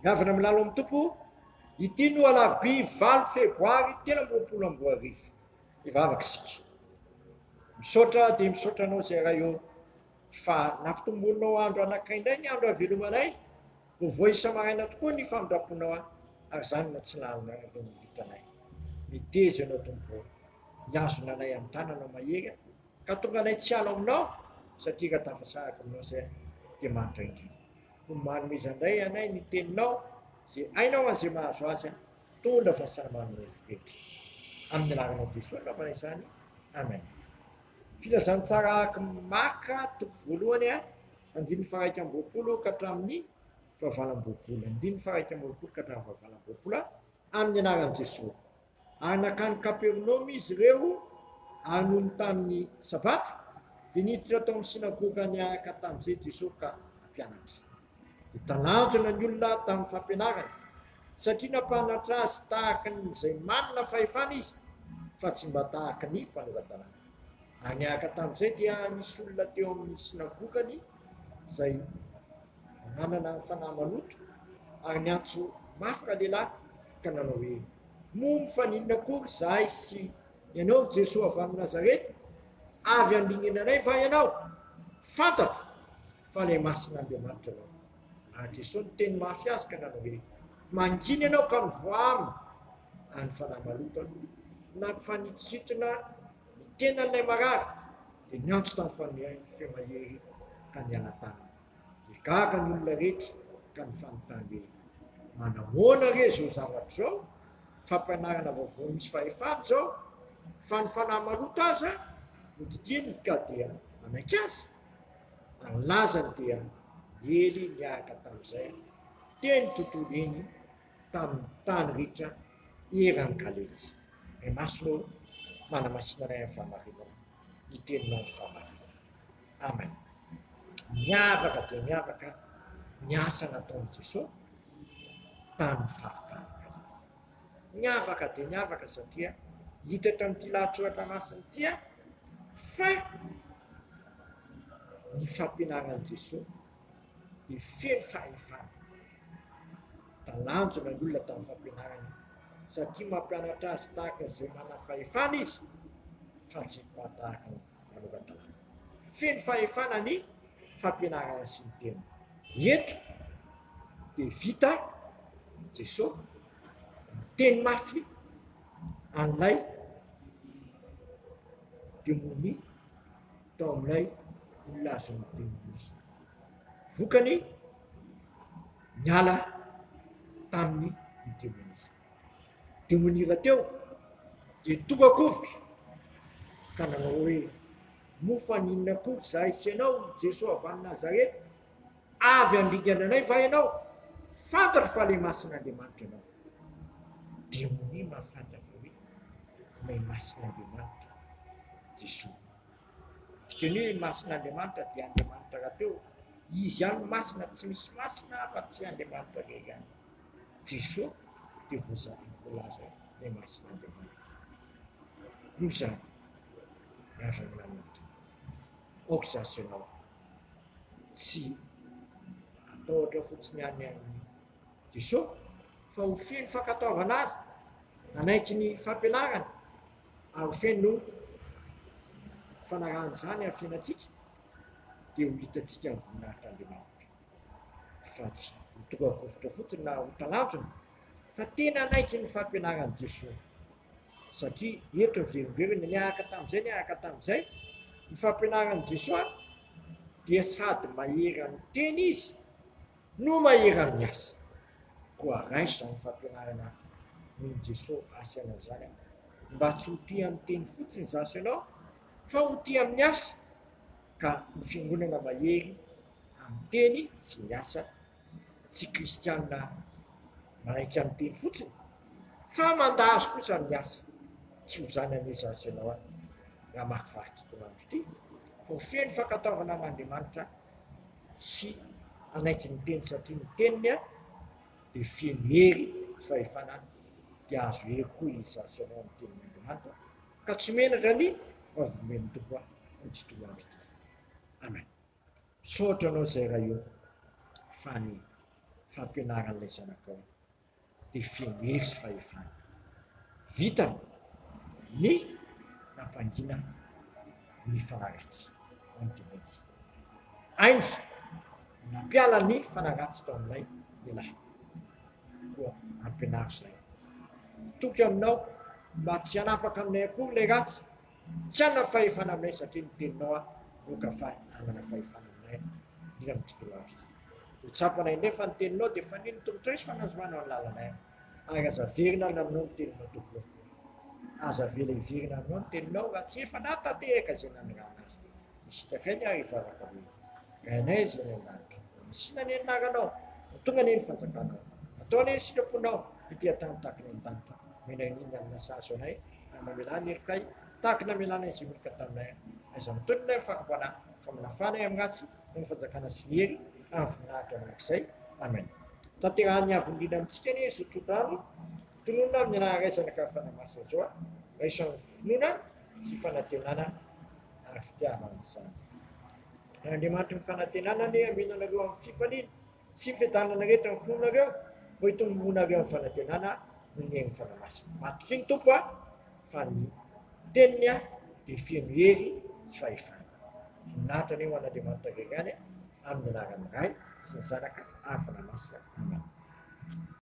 Miavona milalo amin'ny Tompo, ity no alarobia valo febroary 2023. Hivavaka isika. Misaotra dia misaotra anao izay Ray ô fa nampitomboinao andro anankiray indray ny andro havelomanay. Voavoa isa-maraina tokoa ny famindram-ponao ary izany no tsy nahalana ny vitanay. Miteza ianao Tompo ô, hihazona anay amin'ny tananao mahery ka tonga anay tsy hiala aminao satria raha tafasaraka aminao izay dia manitra indrindra. Koa manomeza indray anay ny teninao izay hainao an'izay mahazo azy tondra fahasalamana ho rehetra. Amin'ny anaranao Jesoa no anaovana izany. Amen. Filazantsara araka Marka toko voalohany andininy faha-21 ka hatramin'ny faha-28. Andininy faha-21 ka hatramin'ny faha-28 amin'ny anaran'i Jesoa. Ary nankany Kapernaomy izy ireo, ary nony tamin'ny Sabata, dia niditra tao amin'ny synagoga niaraka tamin'izay Jesosy ka nampianatra. Dia talanjona ny olona tamin'ny fampianarany, satria nampianatra azy tahaka ny izay manana fahefana izy, fa tsy mba tahaka ny mpanora-dalàna. Ary niaraka tamin'izay dia nisy olona teo amin'ny synagogany izay nanana fanahy maloto, ary niantso mafy ralehilahy ka nanao hoe, Moa mifaninona akory izahay sy ianao, ry Jesoa avy any Nazareta? Avy handringana anay va ianao? Fantatro fa ilay Masin'Andriamanitra ianao. Ary Jesoa niteny mafy azy ka nanao hoe, Mangina ianao ka mivoaha aminy. Ary ny fanahy maloto nampifanitosintona ny tenan'ilay marary, dia niantso tamin'ny feo mahery ka niala taminy. Dia gaga ny olona rehetra ka nifanontany hoe, Manahoana re izao zavatra izao? Fampianarana vaovao misy fahefana izao, fa ny fanahy maloto aza no didiany ka dia manaiky azy. Ary ny lazany dia niely niaraka tamin'izay teny tontolo iny tamin'ny tany rehetra eran'i Galilia. Ray Masina ô, manamasina anay amin'ny fahamarinana, ny teninao ny fahamarinana. Amen. Miavaka dia miavaka ny asa nataon'i Jesoa tamin'ny faritany Galilia. Miavaka dia miavaka satria hita tamin'ity lahatsoratra masina ity fa ny fampianaran'i Jesoa dia feno fahefana. Talanjona ny olona tamin'ny fampianarany satria mampianatra azy tahaka izay manam-pahefana izy fa tsy tahaka ny manora-dalàna. Feno fahefana ny fampianarana sy ny teny. Eto dia vita Jesoa miteny mafy an'ilay demonia tao amin'ilay olona azon'ny demonia. Vokany niala taminy ny demonia. Demonia rahateo dia tonga-kovitra ka nanao hoe, Moa fa n'inona akory izahay sy ianao, Jesoa avy any Nazareta? Avy handringana anay va ianao? Fantatro fa ilay Masin'Andriamanitra ianao. Demonia mahafantatra hoe ilay Masin'Andriamanitra Jesoa. Dikany hoe Masin'Andriamanitra dia Andriamanitra rahateo. Izy ihany no masina, tsy misy masina afa-tsy Andriamanitra irery ihany. Jesoa dia voalaza ilay Masin'Andriamanitra. Noho izany, miandry ny lanitra. Aoka izaho sy ianao tsy hatahotra fotsiny ihany amin'i Jesoa fa ho feno fankatoavana Azy, hanaiky ny fampianarany ary ho feno fanarahana izany amin'ny fiainantsika dia ho hitantsika ny voninahitr'Andriamanitra. Fa tsy ho tonga fotsiny na ho talanjona fa tena hanaiky ny fampianaran'i Jesoa. Satria eto miverimberina niaraka tamin'izay niaraka tamin'izay ny fampianaran'i Jesoa dia sady mahery amin'ny teny izy no mahery amin'ny asa. Koa raiso izany fampianarana nomen'i Jesoa ahy anao izany mba tsy ho tia amin'ny teny fotsiny izaho sy ianao fa ho tia amin'ny asa ka ho fiangonana mahery amin'ny teny sy ny asa tsy kristiana manaiky amin'ny teny fotsiny fa mandà azy kosa amin'ny asa. Tsy ho izany anie izaho sy ianao any raha hamakivaky ity andro ity fa ho feno fankatoavana an'Andriamanitra sy hanaiky ny teny satria ny teniny dia feno hery sy fahefana dia azo hery koa izaho sy ianao amin'ny tenin'Andriamanitra ka tsy menatra ny vavolombelon'ny Tompo aho amin'ity toloandro ity. Amen. Misaotra anao izay Ray ô fa ny. Fampianaran'ilay Zanakao dia feno hery sy fahefana. Vitany ny nampangina ny fanahy ratsy na ny demonia. Hainy ny nampiala ny fanahy ratsy tao amin'ilay lehilahy. Koa ampianaro izahay. Toky aminao mba tsy hanapaka aminay akory ilay ratsy, tsy hanana fahefana aminay satria ny teninao no ka fa hanana fahefana aminay indrindra amin'ny tontolo avy. Ho tsapanay indray fa ny teninao dia fanilo ny tongotray sy fanazovanao ny lalanay. Ary aza averina aminao ny teninao tompoko. Aza avela hiverina aminao ny teninao raha tsy efa nahatanteraka izay nanirahana azy. Nisintaka ainy ary hivavaka hoe, Rainay izay any an-danitra, masina anie ny anaranao, ho tonga anie ny fanjakanao. Atao anie ny sitraponao ety an-tany tahaka ny any an-danitra. Omenay ny alina sahaza anay ary mamelà ny helokay tahaka ny namelanay izay meloka taminay. Aiza mitonona ny fakam-panahy fa manafà anay amin'ny ratsy noho ny fanjakana sy ny hery ary ny voninahitra mandrakizay. Amen. Tanterahan'ny Avo Indrindra amintsika anie izao tsodrano tononina amin'ny anaran'ny Ray, Zanaka ary Fanahy Masina izao, raiso amin'ny finoana sy fanantenana ary fitiavana izany. Andriamanitry ny fanantenana anie hameno anareo amin'ny fifaliana sy fiadanana rehetra amin'ny finoanareo mba hitomboanareo amin'ny fanantenana noho ny herin'ny Fanahy Masina. Matokia ny Tompo fa ny teniny dia feno hery sy fahefana. Voninahitra anie ho an'Andriamanitra irery ihany amin'ny anaran'ny Ray sy ny Zanaka ary Fanahy Masina. Amen.